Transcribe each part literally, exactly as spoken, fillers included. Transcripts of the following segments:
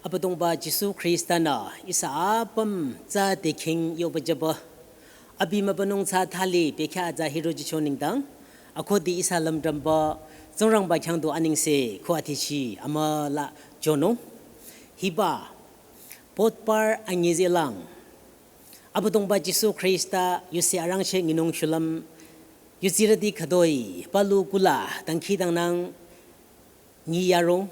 Abüdongba Jisu Khrista-nü ihsa apüm tsü dekhing yoba jüba. Abi mübünung tsü thali bekhyah tsü hirojicho nengdang, akhudi ihsa lümdrümba Tsingrangba khyang du anengse ko athichi amüla jonung. Hiba Potpar anyi zelang Abüdongba Jisu Khrista yusi arangcheh nyinung shulüm, yutsirüti khütoi palu kula dangkhidangnang nyi yaro.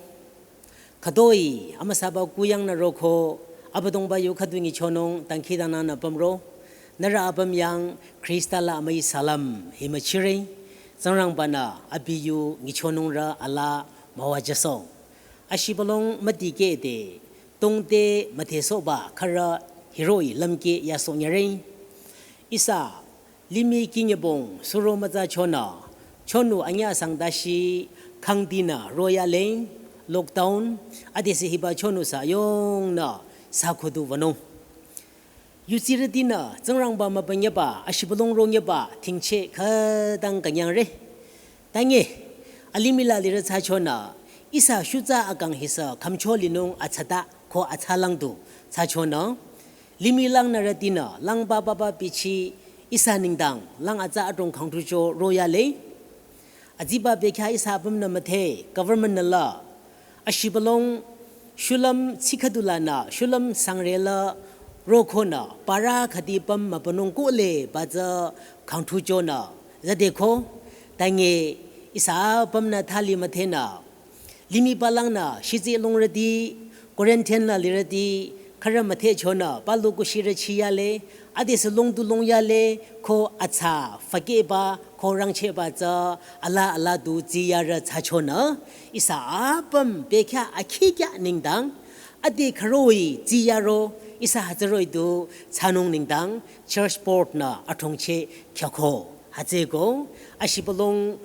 Khütoi amüsaba kuyangnü roko Abüdongba yu khüdu nyichonung dangkhidangnangnü pümro. Nührü apüm yang Khrista la amüi salam hi müchire. Tsingrangba-nü abi yu nyichonungrü alaa müwajüsoh. Ashibülung müdikehde tongte müdhesohba khürü hiroh-i lümkeh yasohnyüre. Ihsa limih kinyübong suro mütsachonü, chonu anyüh asang dashi khangdinü royale, lockdown, adesü hiba chonu sü yongnü sü khudu wünung. Yutsirütinü Tsingrangba mübünyüba, ashibülung ronyüba thingcheh khütang künyangre. Tange, alimih la lirü thsachonü, ihsa shutsa akang hisü khümcho linung atsata ko atsalang du thsachonü, limih langnürütinü langba baba bichi ihsa nengdang lang atsa adrong khangthucho royale. Aziba bekhyah ihsa apümnü müdhe government-nü la ashibülung shulüm tsikhüdulanü shulüm sangrela rokonü para khüdi püm mübünung kohle ba tsü khangthuchonü zadeko. Tange ihsa apümnü thali müdhenü limih palangnü shitsi lungrüti, quarantine la lirüti, khürü müdhechonü palu kushirü chiyale, adesü lungdu lungyale, ko atsa fakehba ko rangchehba tsü alaa alaa du tsiyarü thsachonü, ihsa apüm bekhyah akhikya nengdang, ade khürü-i tsiyaro, ihsa hütsüro-i du thsanung nengdang, church board-nü adrongcheh khyako. Hütsüeko, ashibülung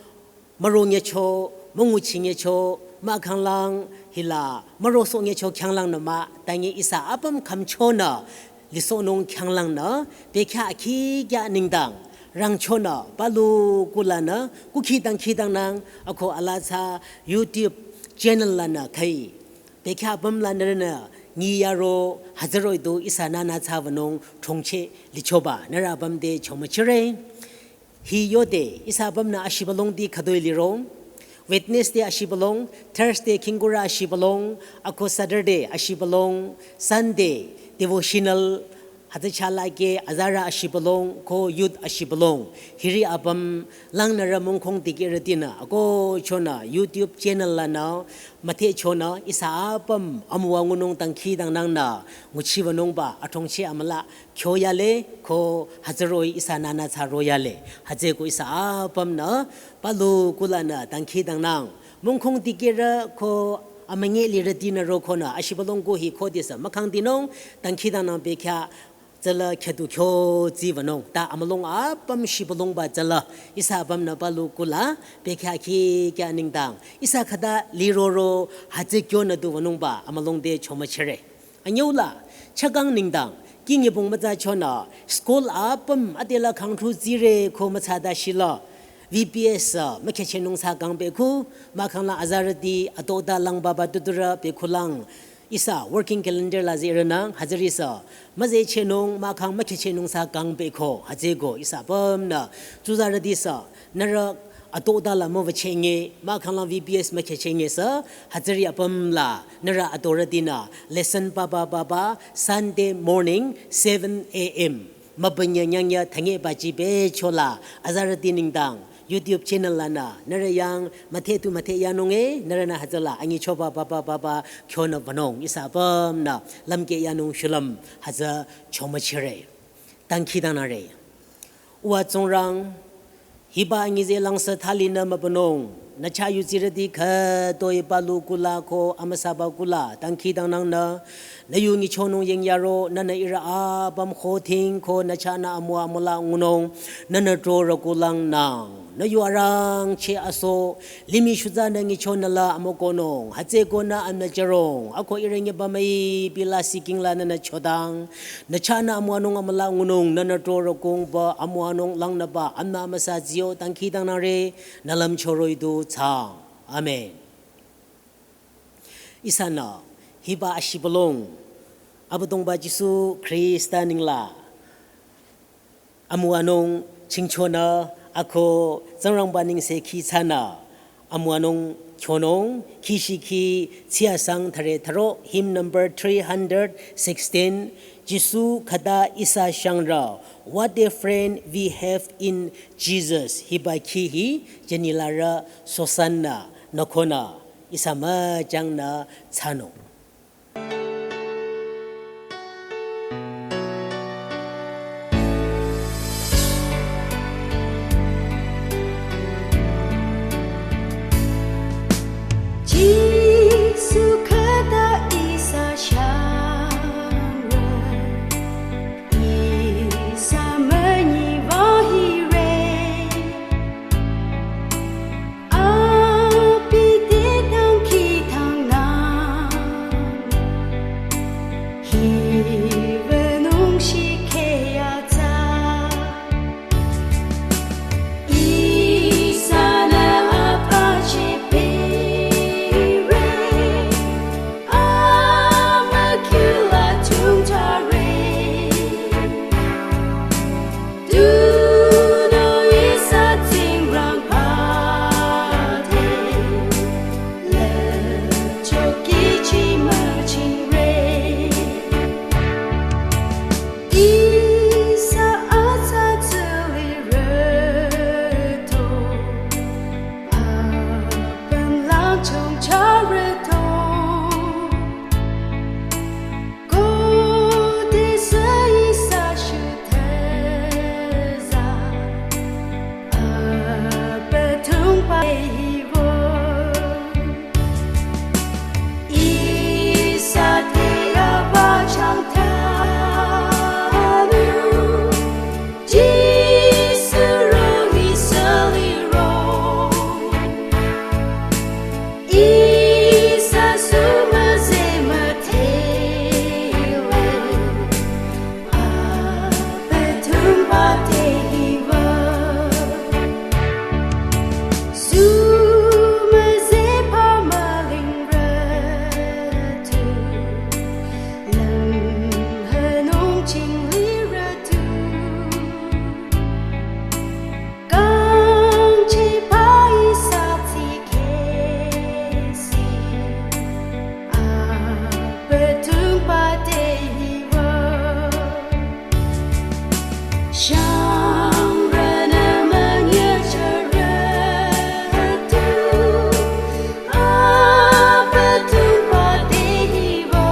müro nyicho, münguchi nyicho, mahkhanglang hila müro soh nyicho khyanglangnü mah, tange ihsa apüm khümchonü lisohnung khyanglangnü, bekhyah akhikya nengdang, rangchonü, palu kulanü, kukhi dangkhidangnang, ako alaa tsü YouTube channel lanü khai. Bekhyah apüm lanürünü nyi yaro hütsüro-i du ihsa nünü thsa wünung drongcheh lichoba, nührü apüm te chomüchire. Hi yode, ihsa apümnü ashibülungti khütoi liro. Wednesday ashibülung, Thursday khingkurü ashibülung, ako Saturday ashibülung, Sunday devotional, hütsü chalake azarü ashibülung, ko youth ashibülung. Hiri apüm langnürü mungkhong dikehrütinü, ako chonü YouTube channel lanü, müdhechonü, ihsa apüm amüwa ngunung dangkhidangnangnü, nguchi wünungba, adrongcheh amüla kyoyale, ko hütsüro-i ihsa nünü thsa royale. Hütsüeko ihsa apümnü, palu kulanü dangkhidangnang. Mungkhong dikehrü ko amünyi lirütinü rokonü, ashibülung ko hi khodesü mükhangdinung, dangkhidangnang bekhyah tsüla khüdu kyo tsi wünung. Ta amülung apüm shibülungba tsüla, ihsa apümnü palu kula, bekhyah akhikya nengdang, ihsa khüta liroro hütsü kyonü du wünungba, amülung te chomüchire. Anyüula, chakang nengdang, kinyübong mütsachonü, school apüm adela khangthu tsire ko mütsa dashila, V P S, uh, mükhyechehnung thsa kang pekhu, mahkhangla azarüti, atota lang baba tuturü pekhulang, ihsa working calendar la zirünang, hütsürisü, müzechehnung, mahkhang mükhyechehnung thsa kang pekho, hütsüeko, ihsa apümnü, tsuzarütisü, nührü atota la müwüchehnge, mahkhangla V P S mükhyechehngesü, hütsüri apüm la, nührü atorütinü, lesson papa papa, Sunday morning, seven A M. Mübünye nyangya thangeba jibe chola, azarüti nengdang, YouTube channel lanü, nührü yang, müdhe tu müdhe yanunge, nührünü hütsüla, anyichoba papa papa, kyonü wünung, ihsa apümnü, lümkeh yanung shulüm, hütsü chomüchire. Dangkhidangnangre. Uwa Tsingrang, hiba anyi zelangsü thalinü mübünung, nü chah yutsirüti khütoi palu kula ko amüsaba kula, dangkhidangnangnü, nü yu nyichonung yingyaro, nünü ihrü apüm khothing ko nü chahnü amüwa amüla ngunung, nünü trorü kulangnang, nü yu arangcheh aso, limih shutsanü nyichonü la amükohnung, hütsüekonü amüjürong, ako ihrü nyeba müi pila siking la nünü chodang, nü chahnü amüwanung amüla ngunung, nünü trorü kungba, amüwanung langnüba, amna amüsa ziyo, dangkhidangnangre, nü lümcho roh-i du thsaang. Amen. Ihsanü, Hiba ashibülung, Abüdongba Jisu Khrista nengla amüwanung chingchonü, ako Tsingrangba nengse khi thsanü amüwanung kyonung, khi shikhi tsiasang thare tharo, hymn number three hundred sixteen. Jisu khüta ihsa shangrü, what a friend we have in Jesus. Hiba khi hi jenilarü sosanü nükonü ihsa müjangnü thsanung. Jisu khüta ihsa shangrü, ihsa münyi wahire. Abi te dangkhidangnang, hiwünung shikhe atsa. Ihsanü apache pere, amükyü la tungtare. Tunüo ihsa Tsingrangba te, lücho kihchi müchingre. Ihsa atsa tsü lirüto, apüm lang chongcharüto. Khodesü ihsa shuteza, Abüdongba hiwo. Ihsa te abachang tanu, Jisu ro ihsa liro. Ihsa sumüzeh müdhele, Abüdongba te hiwa. Sumüzeh pamalingrütu, lümhünung chinglirütu. Kangchehba ihsa tsikehsi, Abüdongba te hiwa. Shangrünü münyüchürütu, Abüdongba te hiwa.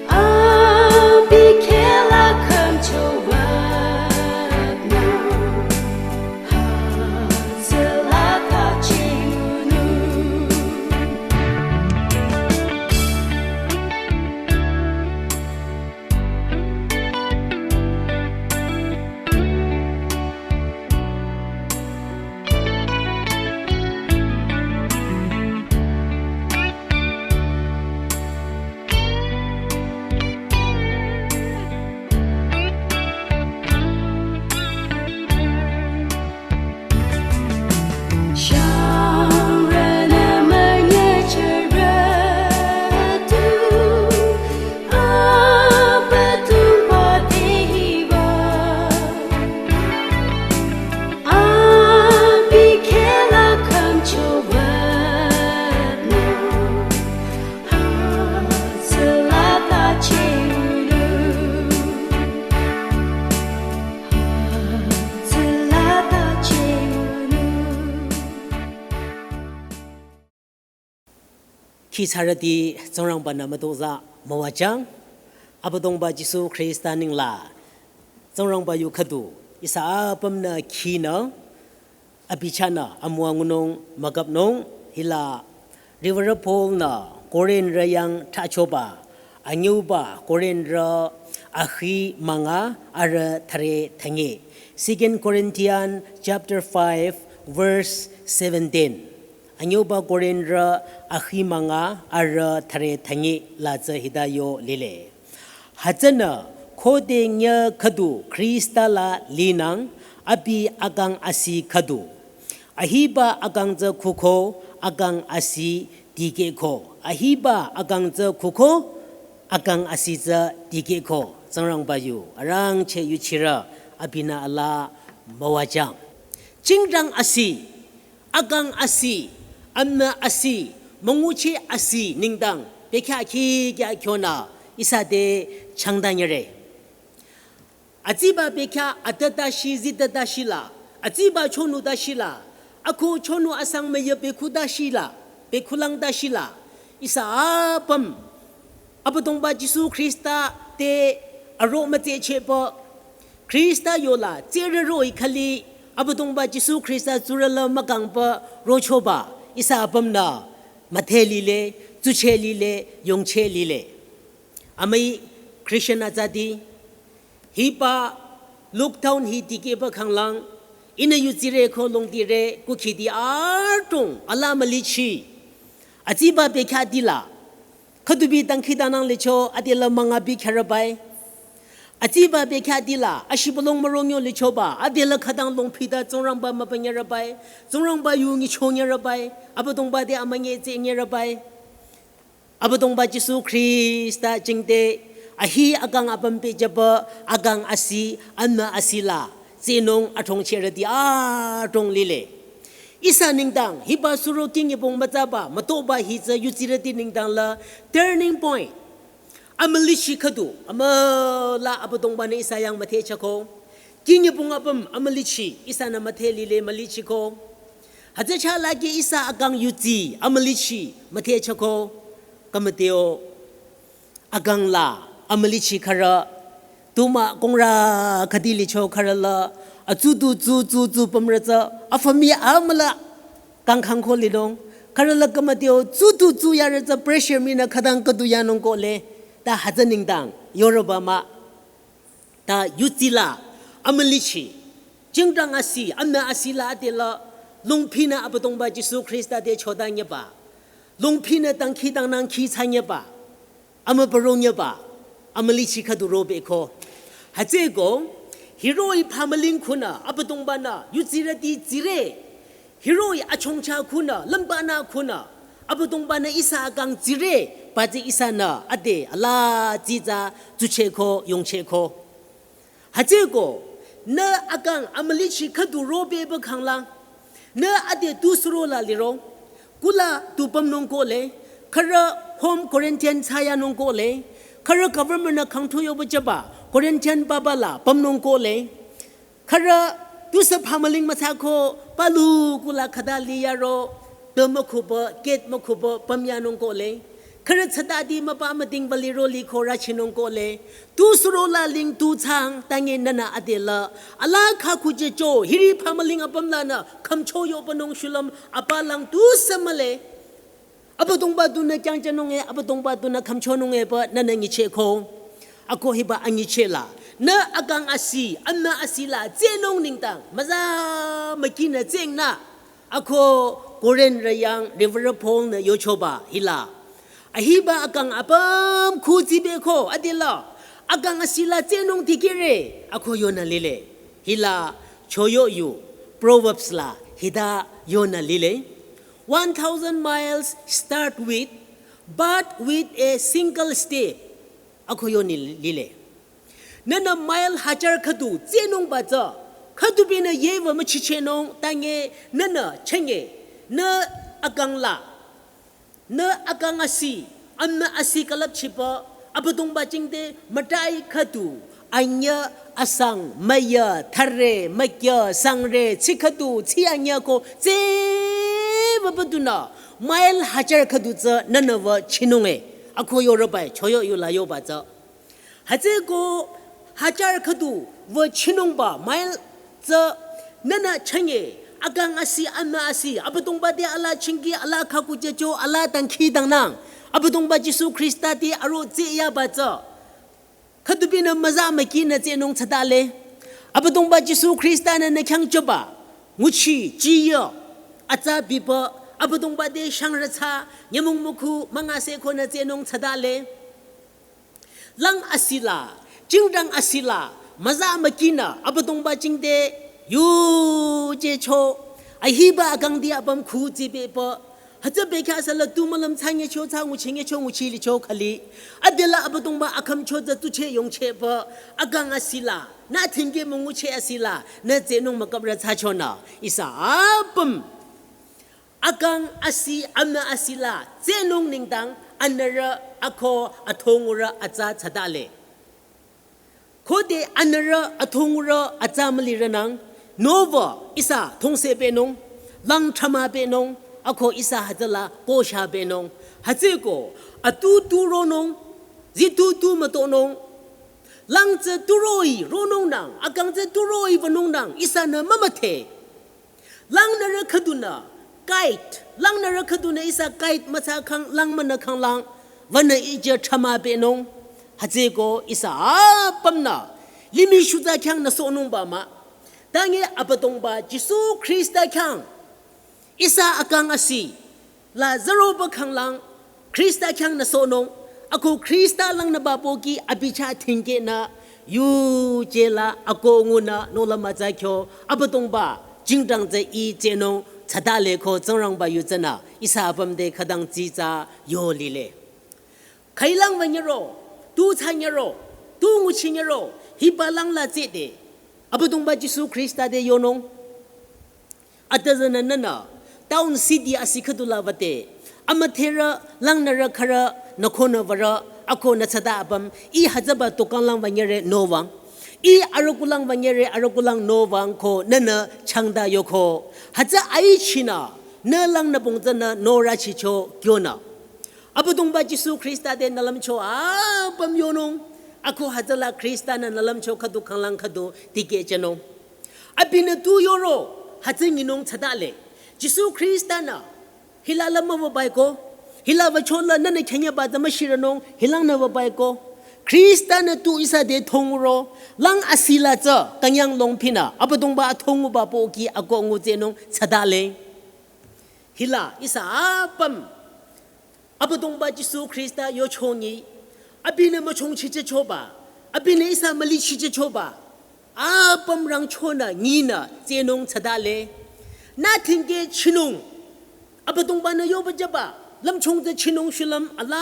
Abi kheh la khümcho wünung, hütsüla ta chingunung. Shangrünü münyüchürütu, Abüdongba te hiwa. Abi kheh la khümcho wünung, hütsüla ta chingunung. Hütsüla ta chingunung. Khi thsarüti Tsingrangba-nü mütozah müwajüng, Abüdongba Jisu Khrista nengla Tsingrangba yu khüdu ihsa apümnü khinü, abi chahnü amüwa ngunung mükapnung. Hila Reverend Paul-nü Korinrü yang thrachoba, anyüba Korinrü akhi münga arüh thüre thüngi. Second Corinthians chapter five, verse seventeen. Anyüba Korinrü akhi münga arüh thüre thüngi la tsü hita yo lile. Hütsünü khode nyüh khüdu Khrista la linang, abi akang asih khüdu. Ahiba akang tsü kukho akang asih dikehko, ahiba akang tsü kuko, akang asi tsü dikehko, Tsingrangba yu arangcheh yuchirü abinü alaa müwajüng. Jingdang asi, akang asi, amü asi, müngucheh asi nengdang bekhyah khikya kyonü ihsa te changdanyüre. Atsiba bekhyah atütashih zitütashih la, atsiba chonu tashih la, ako chonu asang müyü bekhu tashih la, bekhulang tashih la, ihsa apüm Abüdongba Jisu Khrista te aro mütsechehpü, Khrista yola tserü roh-i khali, Abüdongba Jisu Khrista tsurü la mükangpü rochoba ihsa apümnü müdhe lile, tsucheh lile, yongcheh lile. Amüi Christian atsati, hiba lockdown hi dikehba khanglang, ihnü yudsire ko longdire kukhidi adrong alaa mülichi. Atsiba bekhyah dila, khüdubi dangkhidangnang licho adela müngabi khyarübai. Atsiba bekhyah dila, ashibülung mürongyo lichoba adela khütang longphita Tsingrangba mübünyürübai, Tsingrangba yu nyichonyürübai, Abüdongba te amünyi tsenyürübai. Abüdongba Jisu Khrista jingte ahi akang apüm pehjüpü, akang asi, amü asi la tsehnung adrongchehrüti adrong lile. Ihsa nengdang hiba suro kingibong mütsaba mütoba hi tsü yudsirüti nengdang la turning point. Amülichi khüdu amüla Abüdongba-nü ihsa yang müthehchako. Kingibong apüm amülichi ihsanü müdhe lile mülichiko. Hütsü chalaki ihsa akang yudsi amülichi müthehchako. Khümüteo akang la amülichi khürü, tumü kongrü khüdi licho khürü la, atsu tu tsu tsu tsu pümrü tsü, afamii amüla kangkhang ko linung, khürü la khümüteo tsu tu tsu yarü tsü pressure mii nü khütang khüdu yanung kohle, ta hütsü nengdang, yorüba mah. Ta yudsi la, amülichi, jingdang asi, amü asi la adela, longphinü Abüdongba Jisu Khrista te chodanyüba, longphinü dangkhidangnang khi thsanyüba, amübüronyüba, amülichi khüdu robeko. Hütsüeko, hiroh-i phamüling khunü, Abüdongba-nü, yudsirüti tsire, hiroh-i achongcha khunü, lümbanü khunü, Abüdongba-nü ihsa akang tsire, batsü ihsanü, ade, alaa tsitsa, tsuchehko, yongchehko. Hütsüeko, nü akang amülichi khüdu robeba khanglang, nü ade tu suro la liro, kula tu pümnung kohle, khürü home quarantine thsayanung kohle, khürü government-nü khangthu yoba jüba, quarantine baba la pümnung kohle, khürü tusü phamüling müthsako, palu kula khüta liyaro, tu mükhuba, gate mükhuba, pümyanung kohle. Khürü tsatati müpa müdingba liro liko rüchinung kohle. Tu suro la ling tu thsang, tangi nünü adela. Alaa khakhujecho, hiri phamüling apüm lanü, khümcho yobanung shulüm, apalang tusü mühle. Abüdongba dunü kyangchanung e, Abüdongba dunü khümchonung e pü nünü nyichehko. Ako hiba anyicheh la. Nü akang asi, amü asi la, tsehnung nengdang, müza mükinü tsehnü. Ako Korinth rüyang Reverend Paul-nü yochoba hila. Ahiba akang apüm khu tsibeko adela. Akang asi la tsehnung dikehre, ako yonü lile. Hila choyo yu, Proverbs la hita yonü lile. One thousand miles start with, but with a single step. Ako yonü lile. Nünü mile hajar khüdu tsehnungba tsü, khüdubinü yeva müchichehnung tangi nünü chenge, nü akang la, nü akang asi, amü asi külüpchipü, Abüdongba jingte mütai khüdu, anyüh asang, müyü, thare, mükyü, sangre, tsi khüdu, tsi anyüh ko, tseva badunü, mile hajar khüdu tsü nünüva chinung e, ako yorübai, choyo yula yoba tsü. Hütsüeko hajar khüdu wü chinungba mile tsü nünü chenge akang asi amü asi Abüdongba te alaa chingki alaa khakhujecho alaa dangkhidangnang Abüdongba Jisu Khrista te aro tseyaba tsü khüdubinü müza mükinü tsehnung thsatale. Abüdongba Jisu Khrista-nü nü khyangchoba nguchi chiyo atsa bipü Abüdongba te shangrütsa nyümong mükhu müngasekonü tsehnung thsatale. Lang asila, jingdang asila, müza mükinü Abüdongba jingte yujecho, ahiba akangti apüm khu tsibepü, Hütsü bekhyah sala tu mülüm tsü nyecho, tsü nguchi nyecho, nguchi licho khali. Adela Abüdongba akhümcho tsü tuche yongchepü, akang asila, nü thingke münguche asila, nü tsehnung müküprü tsü chonü. Ihsa apüm. Akang asi, amü asila, tsehnung nengdang, anürü, ako, athongurü, atsa, tsadale. Khode anürü athongurü atsa mülirünang, nowü ihsa thongse pehnung, lang thrama pehnung, ako ihsa hütsüla kosha pehnung. Hütsüeko, atu tu ronung, zitu tu mütonung, lang tsü tu roh-i ronungnang, akang tsü tu roh-i wünungnang, ihsanü mümüdhe. Langnürü khüdunü, guide, langnürü khüdunü ihsa guide mütsa khang lang münü khanglang, wünü ije thrama pehnung, hütsüeko ihsa apümnü, limih shutsa khyang nü sohnungba mah. Tange Abüdongba Jisu Khrista khyang, ihsa akang asi, la zeroba khanglang, Khrista khyang nü sohnung, ako Khrista langnüba pohki abi chah thingkenü, yuje la ako ngunü nola mütsa kyo, Abüdongba, jingdang tsü ih tsehnung, tsadale ko Tsingrangba yu tsünü, ihsa apüm te khütang tsitsa yo lile. Khüilang wünyero, tu tsanyero, tu nguchinyero, hiba langla tsehde, Abüdongba Jisu Khrista te yonung. Atüzünü nünü, town city asi khüdula wüde. Amüdherü, langnürü khürü, nü khonü würü, ako nü tsada apüm, ih hütsüba tukang lang wünyere nowang. Ih arükulang wünyere arükulang nowang ko nünü changda yoko. Hütsü aichinü, nü langnü bongtsünü norü chicho kyonü. Abüdongba Jisu Khrista te nü lümcho apüm yonung. Ako hütsüla Khrista-nü nü lümcho khüdu khanglang khüdu tikehchehnung. Abinü tu yoro, hütsü nyinung tsadale. Jisu Khrista-nü, hila la müwübaiko, hila wüchola nünü khenyeba tsü müshirünung, hilangnü wübaiko. Khrista-nü tu ihsa te thongro, lang asila tsü, künyang longphinü, Abüdongba athonguba pohki ako ngutsehnung tsadale. Hila, ihsa apüm, Abüdongba Jisu Khrista yochongi, abinü müchongchichehchoba, abinü ihsa mülichichehchoba, apüm rangchonü nyinü tsehnung tsadale. Nü thingkeh chinung, Abüdongba-nü yoba jüba, lümchung tsü chinung shulüm ala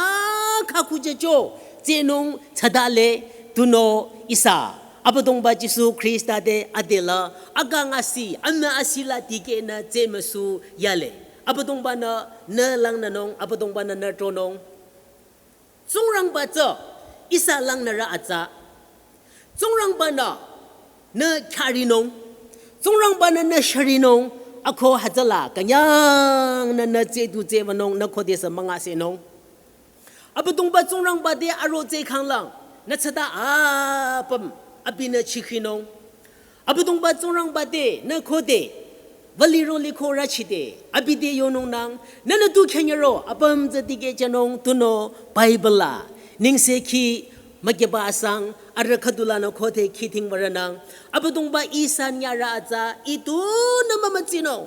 khakujehcho, tsehnung tsadale, tunüo ihsa. Abüdongba Jisu Khrista te adela, akang asi, amü asila tikehnü tsehmüsu yale. Abüdongba-nü nü langnünung, Abüdongba-nü nü tronung. Tsingrangba tsü, ihsa langnürü atsa. Tsingrangba-nü nü kharinung. Tsingrangba-nü nü sharinung. Ako hütsüla, künyangnü nü tsehdu tsehwünung, nü khodesü müngasehnung. Abüdongba Tsingrangba te aro tsehkhanglang, nü tsada apüm, abinü chikhinung. Abüdongba Tsingrangba te, nü khode, wüliro liko rachide, abi te yonungnang, nünü tu khenyero, apüm tsü tikehchehnung, tunüo, Bible la, nengsekhi, mükyeba asang, arüh khüdula nü khode khithing würünang, Abüdongba ihsa nyarü atsa, ih tunü mümütsinung.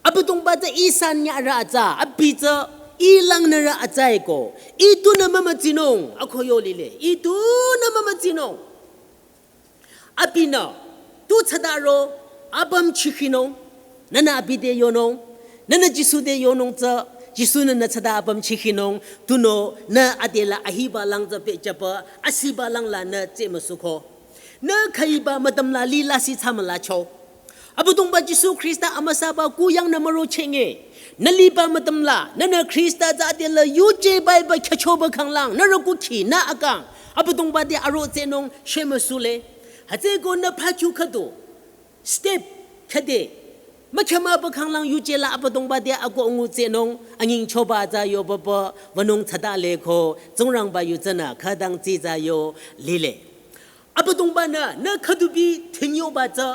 Abüdongba tsü ihsa nyarü atsa, abi tsü ih langnürü atsa eko, ih tunü mümütsinung, ako yolile, ih tunü mümütsinung. Abinü, tu tsadaro, apüm chikhinung, nünü abi te yonung, nünü Jisu te yonung tsü, Jisu-nü nü tsada apüm chikhinung, tunüo, nü adela ahiba lang tsü pehjüba, asiba langla nü tsehmüsuko. Nü khüiba mütümla lila si tsamülacho. Abüdongba Jisu Khrista amüsaba kuyangnü mürochenge. Nü liba mütümla, nünü Khrista tsü adela yuje baiba khyüchoba khanglang, nü rükukhi, nü akang. Abüdongba te aro tsehnung shemüsule. Hütsüeko nü phakyu khüdu. Step khüde. Mükhyamüba khanglang yujela Abüdongba te ako ngutsehnung, anyingchoba tsü yobaba, wünung tsadale ko, Tsingrangba yu tsünü, khütang tsitsa yo, lile. Abüdongba-nü, nü khüdubi thingyoba tsü,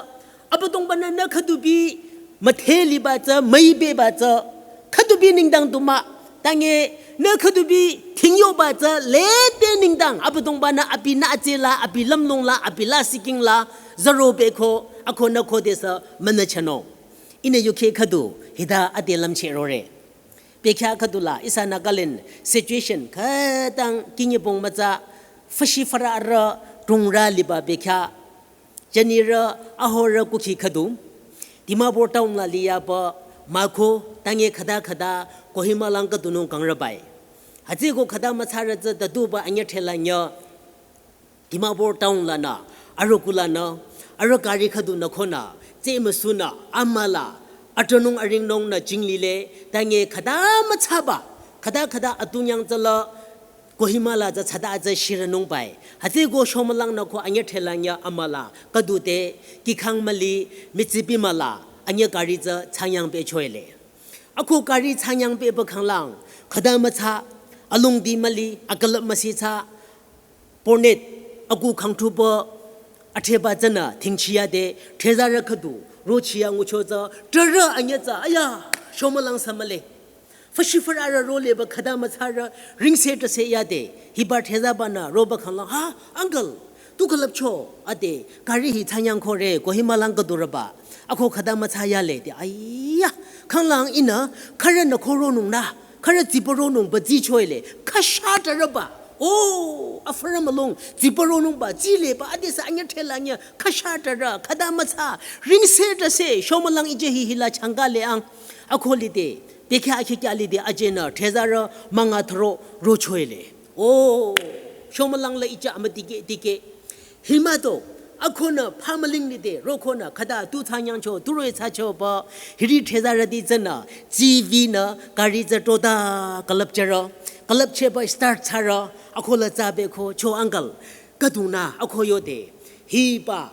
Abüdongba-nü, nü khüdubi müdheliba tsü, müibeba tsü, khüdubi nengdang du mah, tange, nü khüdubi thingyoba tsü, lede nengdang, Abüdongba-nü, abinü atsela, abi lümlongla, abi lasihking la, zaro beko, ako nü khodesü, münüchehnung. Ihnü yukheh khüdu, hita ade lümchehrore. Bekhyah khüdula, ihsa Nagaland situation khütang kinyibong mütsa, füshi fürarü, tungrü liba bekhyah, jünirü, ahorü kukhi khüdu, Dimapur town la liyaba, mükhu, tange khüta khüta, Kohima lang khüdunung kangrübai. Hütsüko khüta mütsarü tsü tatuba anyüthela nyü Dimapur town lanü, arüh kulanü, arüh gari khüdunü khonü, tsü müsunü, amüla, atronung aringnung nü jinglile, tange khüta mütsaba, khüta khüta atunyang tsüla, Kohima la tsü tsada tsü shiranungbai. Hütsüko shomülang nü ko anyüthela nyü amüla, khüdu te, kikhang müli, mitsipi müla, anyü gari tsü tsanyang pehchoele. Ako gari tsanyang pehba khanglang, khüta mütsa, alongdi müli, akülüp müsitsa, bonnet, aku khangthuba, atheba tsünü, thingchiyade, thezarü khüdu, rochiya ngucho tsü, trarü anyü tsü, aya, shomülang sü mühle. Fashi fararü roleba khüta mütsarü, ringse tase yade, hiba thezabanü, roba khanglang, ha, uncle, tu külüpcho, ade, gari hi tsanyang khore, Kohima lang khüdurüba. Ako khüta mütsa yale de, aya, khanglang ihnü, khürünü khoronung nü, khürü tsiporonung ba tsichoele, khüsha tarüba. O, afürü mülung, tsiporonung ba, tsileba, adesü anyüthela nyü, khüsha tarü, khüta mütsa, ringse tase, shomülang ije hi hila changkale ang, ako lide, bekya akhe kya lide, ajenü, thezarü, münga thüro, rochoele. O, shomülang la icha ama dikeh, dikeh. Himüdo, akhonü phamüling lide, rokhonü, khüta tu tsanyangcho, tu roe tsachoba, hiri thezarüti tsünü, T V nü, gari tsü tota, külüpcherü, külüpcheba start tsarü, ako la tsabeko, cho uncle, khüdunü, ako yode, hiba,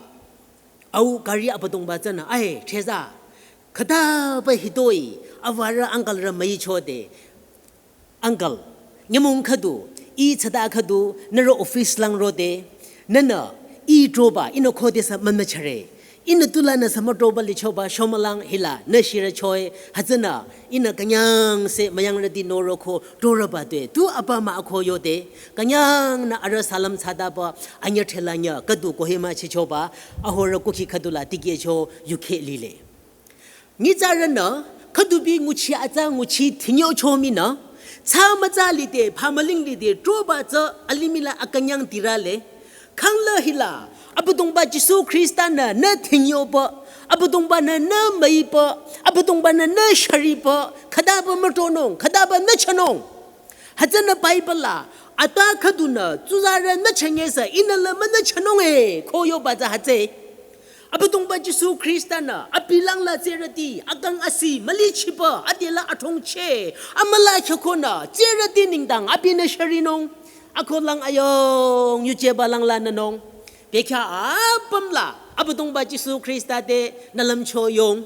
au gari abüdongba tsünü, ai, theza, khütaba hitoi, avarü uncle rü müichode, uncle, nyümong khüdu, ih tsada khüdu, nührü office lang rode, nünü, ih troba, ihnü khodesü mümüchare, ihnü tulanü sü mütroba lichoba, shomülang hila, nü shirüchoe, hütsünü, ihnü künyangse, müyangrüti noroko, trorüba tue, tu apa mah ako yode, künyangnü arüh salam tsadaba, anyüthela nyü, khüdu Kohima chichoba, ahorü kukhi khüdula tikehcho, yukhe lile. Nyitsarünü, khüdubi nguchi atsa nguchi thingyocho minü, tsa mütsa lide, phamüling lide, troba tsü alimihla akünyang tirale. Khangla hila, Abüdongba Jisu Khrista nü nü thingyoba, Abüdongba nü nü müiba, Abüdongba nü nü shariba, khütaba mütronung, khütaba nü chanung. Hütsünü Bible la, ata khüdunü, tsuzarü nü chanyesü, ihnü la münü chanung e, ko yoba tsü hütsü. Abüdongba Jisu Khrista nü, abi langla tserüti, akang asi, mülichiba, adela athongche, amüla khekonü, tserüti nengdang, abinü sharinung, akolang ayong, yucheba langla nünung. Bekya apümla, Abüdongba Jisu Khrista te, nü lümcho yong,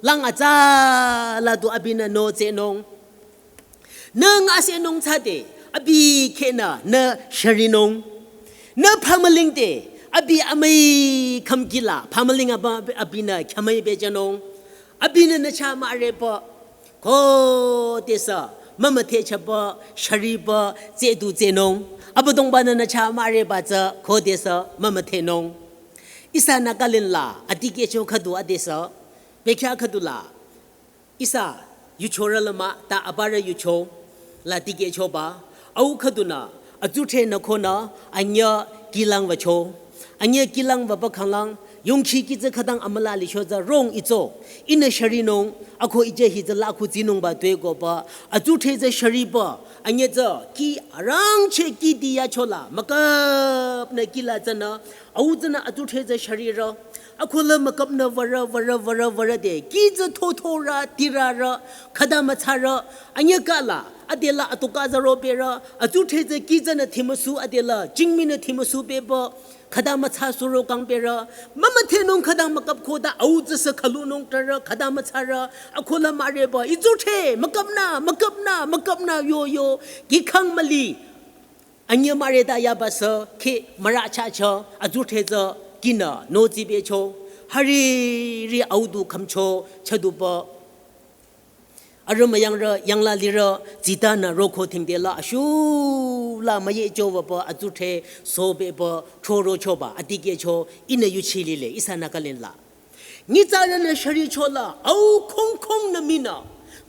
lang atsa la du abinü no tsenung. Nü ngase nung tsade, abi khenü, nü sharinung. Nü phamüling de, abi amüi khümkila, phamüling aba, abinü khamüi bejanung. Abinü nü cha müreba, khodesü, mümüthehchaba, shariba, tsedu tsenung. Abüdongbanü nü cha müreba tsü, khodesü, mümüthehnung. Ihsa Nagaland la, adikehcho khüdu adesü, bekya khüdula. Ihsa, yuchorü la mah, ta aparü yucho, la tikehchoba, au khüdunü, atsudhre nü khonü, anyü kilang wücho. Anyü kilang wüba khanglang, yongkhi kitsü khütang amüla licho tsü rong itso, ihnü sharinung, ako ije hi tsü la khu tsinungba tuekoba, atsudhre tsü shariba, anyü tsü ki arangcheh kiti yachola, müküpnü kila tsünü, au tsünü atsudhre tsü sharirü, akola müküpnü würü, würü, würü, würü de, ki tsü thothorü, tirarü, khüta mütsarü, anyü kala, adela atoka tsü roberü, atsudhre tsü ki tsünü thimüsu adela, jingminü thimüsu beba, khüta mütsa suro kangberü, mümüthehnung khüta müküp khoda, au tsü sü khülunung trarü, khüta mütsarü, akola müreba, itsudhre, müküpnü, müküpnü, müküpnü, yo, yo, kikhang müli. Anyü müreta yaba sü khi mürü chacho, atsudhre tsü kinü no tsibecho, hariri au du khümcho, chaduba. Arüh müyangrü, yangla lirü, tsitanü roko thingdela, ashula müyecho wüba, atsudhre, sobeba, throrochoba, adikehcho, ihnü yuchi lile, ihsa Nagaland la. Nyitsarünü sharichola, au khongkhong nü minü.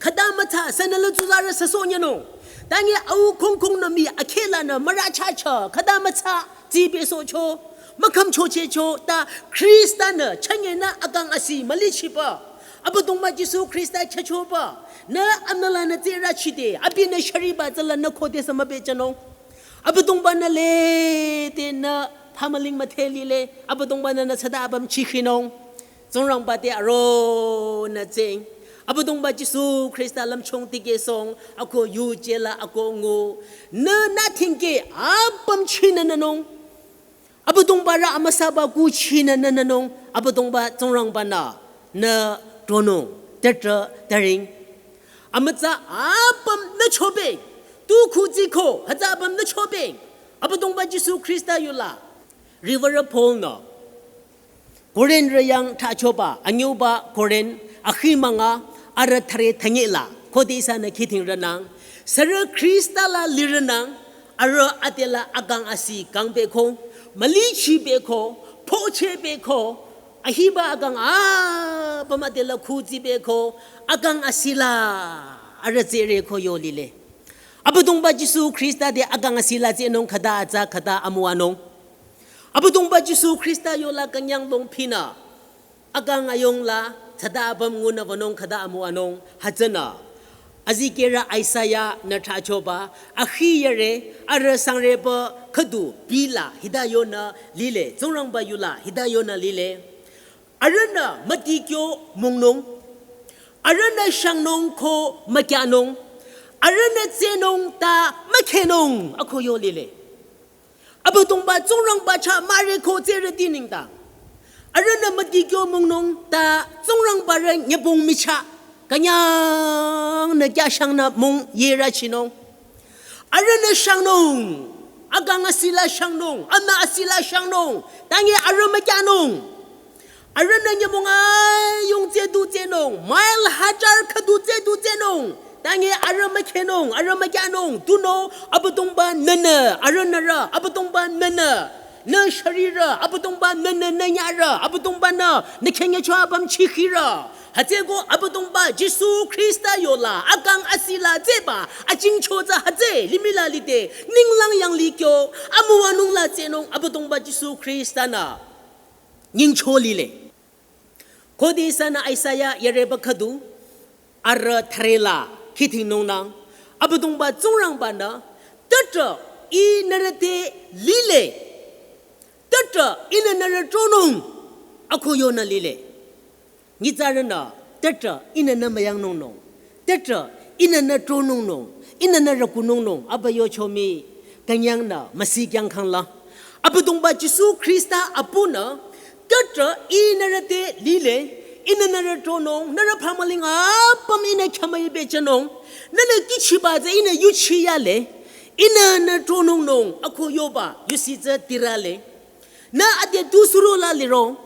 Khüta mütsa, sünü la tsuzarü süsoh nyanung. Tangi au khongkhong nü mi, akhelanü, mürü chacho, khüta mütsa, tsibesohcho, mükhümchochehcho, ta Khristanü, chanyenü, akang asi, mülichiba. Abüdongba Jisu Khrista chachoba, nü amüla nü tsera chide, abinü shariba tsüla nü khode sama pehjünung. Abüdongba nü lede nü phamüling müdhe lile, Abüdongba nü nü tsada apüm chikhinung. Tsingrangba te aro nü tseng. Abüdongba Jisu Khrista lümchung tikehsong, ako yuje la ako ngu. Nü nü thingke apüm chinü nünung. Abüdongba rü amüsaba kuh chinü nününung, Abüdongba Tsingrangba nü, nü tronung, tetra, tering. Amütsa apüm nü chobeng, tu khu tsi ko, hütsü apüm nü chobeng. Abüdongba Jisu Khrista yola, Reverend Paul nü. Korinth rü yang thachoba, anyüba Korinth, akhi münga, arü thüre thünyela, khode ihsanü khidhing rünang. Sürü Khrista la lirünang, arüh adela akang asi kang beko, mülichi beko, poche beko, ahiba akang apüm adela khuzi beko, akang asila, arüh tsere ko yo lile. Abüdongba Jisu Khrista te akang asila tsenung khüta atsa khüta amüwanung. Abüdongba Jisu Khrista yola künyang longphinü. Akang ayung la, tsada apüm ngunü wünung khüta amüwanung, hütsünü. Azikehrü Isaiah nü thachoba, akhi yare, arüh sangreba khüdu, bila, hita yonü lile, Tsingrangba yola, hita yonü lile. Arühnü mütikyo mungnung. Arühnü shangnung ko mükyanung. Arühnü tsenung ta mükhenung, ako yo lile. Abüdongba Tsingrangba chah müre ko tsere di nengdang. Arühnü mütikyo mungnung ta Tsingrangba rü nyübong michah. Künyang nü kya shangnü mung yera chinung. Arühnü shangnung. Akang asila shangnung. Amü asila shangnung. Tangi arüh mükyanung. Arühnü nyümong ayung tsedu tsenung, mile hajar khüdu tsedu tsenung. Tangi arüh mükhenung, arüh mükyanung, tunüo Abüdongba nünü, arühnü rü, Abüdongba nünü, nü sharira, Abüdongba nünü, nü nyara, Abüdongba nü, nü khenyecho apüm chikhira. Hütsüko Abüdongba Jisu Khrista yola, akang asila tseba, achingcho tsü hütsü, limih la lide, ninglang yanglih kyo, amüwanung la tsenung, Abüdongba Jisu Khrista nü. Nyingcho lile. Khode ihsanü Isaiah yareba khüdu, arüh thüre la, khidhingnungnang, Abüdongba Tsingrangba nü, tütrah, ih nührü te lile, tütrah, ihnü nührü tronung, ako yonü lile. Nyitsarünü, tütrah, ihnü nü müyangnungnung. Tütrah, ihnü nü tronungnung, ihnü nü rükunungnung, aba yocho mii, künyang nü, müsi kyang khangla. Abüdongba Jisu Khrista apunü, tütrah, ih nührü te lile, ihnü nührü tronung, nührü phamüling apüm ihnü khyamüi pehjünung, nünü kihchiba tsü ihnü yuchi yale, ihnü nü tronungnung, ako yoba, yusi tsü tirale. Nü ade tu suro la liro.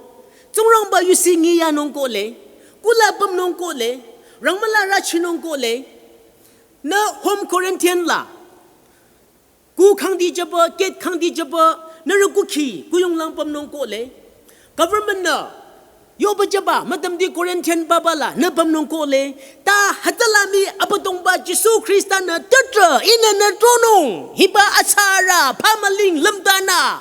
Tsingrangba yusi ngi yanung kohle. Kula pümnung kohle. Rangmüla rachinung kohle. Nü home quarantine la. Ku khangdi jüba, gate khangdi jüba, nührü kukhi, kuyung lang pümnung kohle. Government nü, yoba jüba, müdümdi quarantine baba la, nü pümnung kohle. Ta hütsüla mii Abüdongba Jisu Khrista nü tütrah, ihnü nü tronung, hiba atsara, phamüling lümdanü.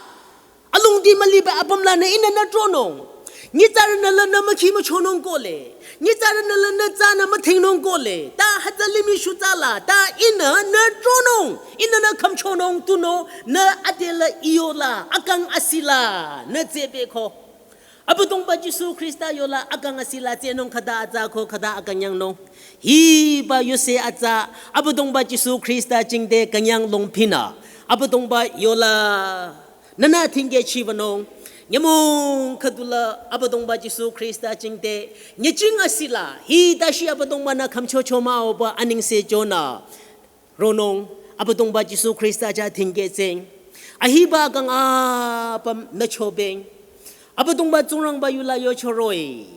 Alongdi müliba apüm lanü ihnü nü tronung. Nyitsarünü lanü mükhi müchonung kohle. Nyitsarünü lanü tsünü müthingnung kohle. Ta hütsü limih shutsala. Ta ihnü nü tronung. Ihnü nü khümchonung tunüo. Nü adela ih yola. Akang asila. Nü tsebeko. Abüdongba Jisu Khrista yola akang asila tsenung khüta atsa ko khüta akünyangnung. Hiba yuse atsa. Abüdongba Jisu Khrista jingte künyang longphinü. Abüdongba yola. Nünü thingkehchi wünung, nyümong khüdula Abüdongba Jisu Khrista jingte, nyüching asila, hi dashi Abüdongba nü khümchocho mah-o ba anengse jonü. Ronung, Abüdongba Jisu Khrista chah thingkeh tseng. Ahiba kang apüm nü chobeng. Abüdongba Tsingrangba yula yocho roh-i.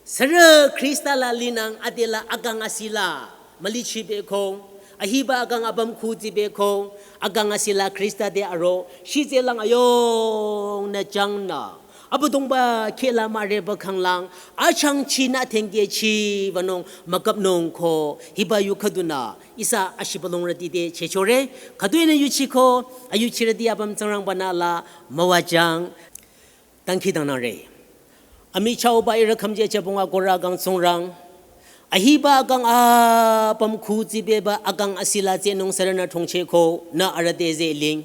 Sürü Khrista la linang adela akang asila, mülichi beko, ahiba akang apüm khuzi beko, akang asila Khrista te aro, shitselang ayung nü jangnü. Abüdongba khehla müre ba khanglang, achangchinü thingkehchi wünung, müküpnung ko, hiba yu khüdunü, ihsa ashibülung rüti te chechore, khüdu-i nü yuchiko, ayuchirüti apüm Tsingrangba nü la, müwajang, dangkhidangnangre. Amichahba ihrü khümje chebong akohrü kang Tsingrang, ahiba akang apüm khu tsibeba akang asila tsehnung sürünü thongchehko nü arüh te zeling.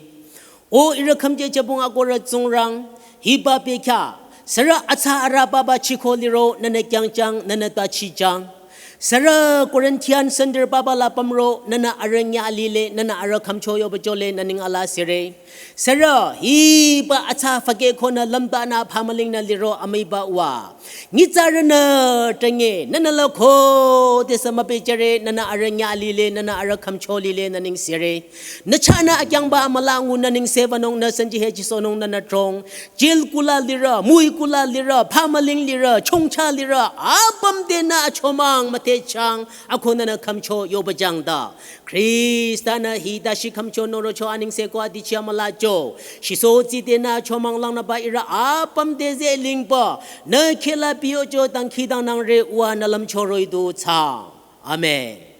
O ihrü khümje chebong akohrü Tsingrang, hiba bekhyah sürü atsa arübaba chiko liro nünü kyangjang, nünü tbachijang. Sürü Corinthian sender baba la pümro nünü arüh nyü alile, nünü arüh khümcho yoba jole nü neng ala süre. Sürü hiba atsa fükehkonü lümtanü bhamülingnü liro amüiba uwa, nyitsarünü tenge nünü la khodesü müpehjüre, nünü arüh nyü alile, nünü arüh khümcho lile nü neng süre. Nü chahnü akyangba amülangu nü neng sübanung, nü sanji hechisohnung nünü trong. Jail kula lirü, müi kula lirü, bhamüling lirü, chongcha lirü, apüm tenü achomang müthehchang, ako nünü khümcho yobajang ta, Khrista-nü hita shi khümcho norocho anengse ko adichi amülacho. Shiso tsitenü achomang langnüba ihrü apüm te zelingba, nü khehla biyocho dangkhidangnangre uwa nü lümcho roh-i du thsaang. Amen.